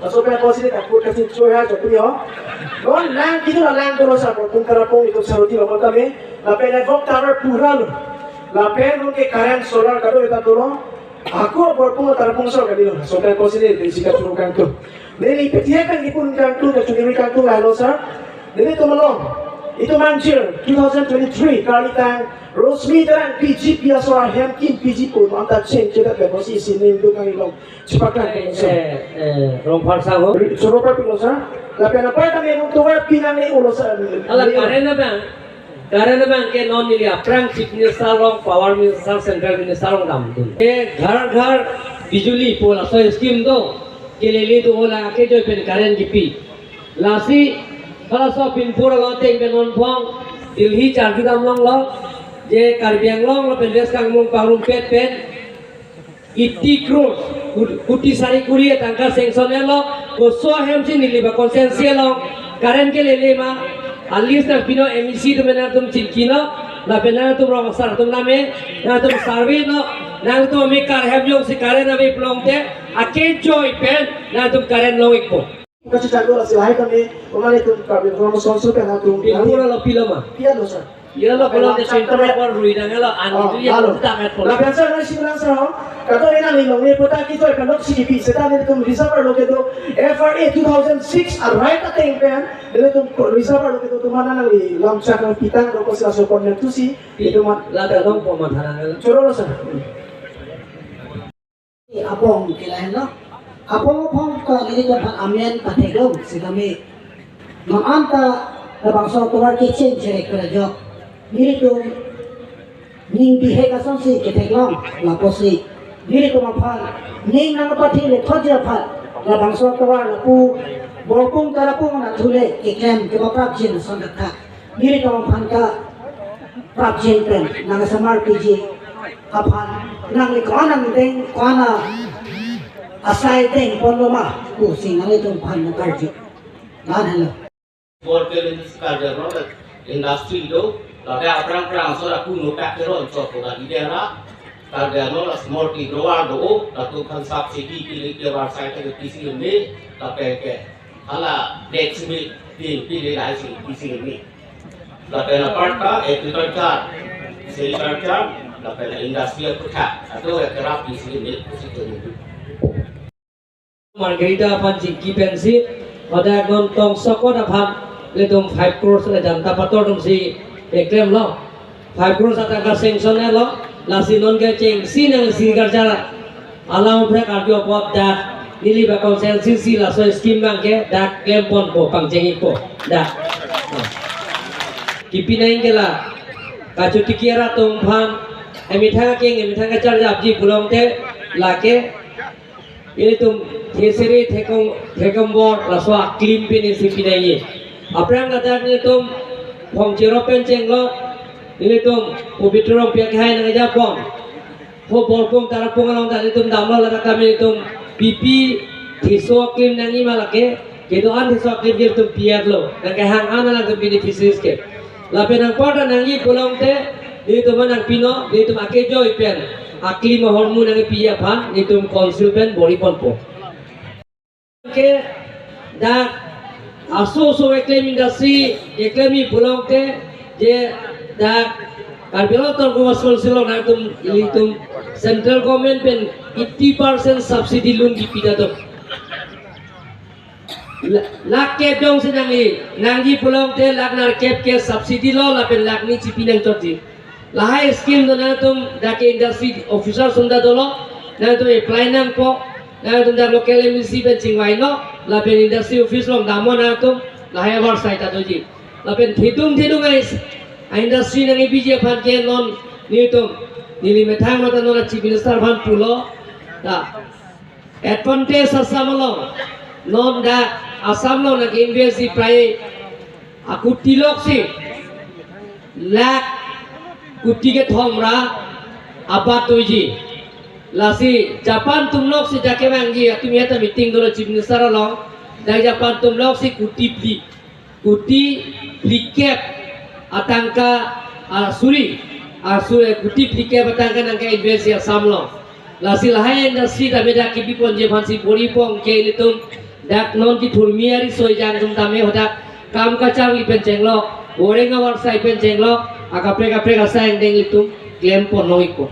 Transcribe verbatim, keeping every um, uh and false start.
Laso pen apotsi ne kapur kasin choi ha chopri ho. Non nang kitu la lang dolo sir, Borpung Tarapung itum Saroti lo tame. Lapen network tower pura lo. Lapen non ke current solar kado eta dolo. Ako Borpung Tarapung sir kali lo. Laso pen apotsi ne desi kachuru kangtung. Neli petia kan ipun kangtung, kachuri kangtung lahelo sir. Nelitum along. Itum angjir two thousand twenty-three kalitang Rosmi Terang P G P asor ahem kin P G pu non ta cheng chedat le apotsi isi ningduk kang ilong. Chipaklang Eh, sir. eh, eh, Rongphar sang ho. Choro pa pilo sir. Lapen apar tame nung tovar pinang ne ulo sir. Ala Ne- current abang. Current abang ke non neli aphrang Chief Minister along, Power Minister, Central Minister along damdun. Ke Ghar Ghar Bijuli pu laso scheme do. Ke lele do ola ke joy pen current kipi. Lasi halaso pinpur along ateng pen non phong Delhi charju dam longlo. Je Karbi Anglong lapen West Karbi Anglong pangrumpet pen eighty crores, kuti sari kuri atangka sanction etlo, koso ahemsi neli ba constituency along current ke lele ma, at least nangpino M A C atum nangtum chingkino, lapen nangtum rong asar atum name, nangtum survey no, nangtum amekar hem jongsi current ave pulote, ake joy pen, nangtum current long-ikpo. Kasi chaklo lasi lahai kami, umani tum kami, kami sponsor pen atum. Pinpur along pilo ma? Pia lo sir. Iya lo, kalau di center apa rui dang lo, an Oh, itu ya lalu. Tang at Lapen sir, nang simulang sir, ho? Kato ina ni nong ni puta kito ikan dok C D P, seta ni tum reservoir lo kedo, F R A two thousand six, a right ateng pen, dele tum reservoir lo kedo tum mana nang ni lam chak nang pitang lo ko sila sopon nang tusi, itu man. Lada long po man thanang lo. Choro lo sir. Apong ke lahenlo. Apong apong ta nelitum aphan amen patheklong si kami. Non anta labangso tovar kecheng cherek kerajok. Nelitum ning bihek asonsi ketheklong lapusi. Nelitum aphan ning nangpathi le thotji aphan labangso tovar lapu Borpung Tarapung anatthu le keklem kepaprapjin ason tha. Nelitum aphan kaprapjin pen nangsamar piji aphan nangli ko-an angdeng ko-an asai dengponlo ma pusi nanglitum aphan nangkarju. Lan helo. Borpel in Karbi Anglong industry do, ladak aphrang aphrang asor aku notak kero anchot ko kali dera, Karbi Anglong la small ti grower do, latum aphan subsidy kili ke war sai ke pisi me, lapen ke hala blacksmith, tin pili lai si pisi me. Lapen apar ta agriculture, sericulture, lapen industrial putha, atau ya kerap pisi me, pisi me. Margarita aphan chingki pensi, pada non tongsokot aphan, ilitum five crores le Janata Pator atumsi eklem lo. Five crores atangka sanction lo, lasi non ke chengsi nang sericulture alam uphre karju apot dak, neli ba constituency si laso scheme abang ke dak klemponpo pangcheng-ikpo dak. Kipi nang ke la, kachotiki arat atum aphan, emethang akeng, emethang kacharjapji pulote, lake, ilitum thesere thekom thekombor laso aklim pen isi pinai. Aphrang ladak nelitum phong chero pen chenglo, nelitum Pobitro Rongpi akhai nangjappon. Ho Borpung Tarapung along ta nelitum damlo ladak kami nelitum pipi theso aklim nangji ma lake. Kedo-an theso aklim ke nelitum pi-etlo, nangkehang an nangtum beneficiaries ke. Lapen anparta nangji pulote, nelitum nangpino, nelitum ake joy pen aklim ahormu nangpi aphan, nelitum council pen bor-iponpo. Ke dak aso aso eklem industry, eklemji pulote, je dak Karbi Anglong Autonomous Council along nangtum ilitum central government pen eighty percent subsidy loan kipi datum. La-, lakh kep jongsi nangji, nangji pulote lakh nerkep ke subsidy lo lapen lakh ni chipi nangchotji. Lahai scheme do nangtum dak ke industry officer atum ta dolo, nangtum apply nangpo, nangtum dak local M A C pen chingvailo, lapen industry office along damnon nangtum, lahai avar sai ta doji. Lapen thedung thedung ai s-, ai industry nangkepiji aphan ke non nelitum, neli methang mata non Chief Minister aphan pulo, ta. Advantage Assam along, non dak Assam along nangke-invest ji prai akuti loksi lakh kuti kethom ra abat doji. Lasi Japan atum loksi dak kevangji atum ya ta meeting dolo Chief Minister along, dak Japan atum loksi kuti phli kuti phlikep atangka, ah, sorry, ah, sorry, kuti phlikep atangka nangke-invest ji Assam along. Lasi lahai industry ta beda kipiponji aphansi bor-ipo ke ilitum Dak non kethurmi ariso ejang atum tame hadak kam kacharli pen chenglok, oreng avarsai pen chenglok, akaprek kaprek asai angdeng ilitum klem pon long ikpo.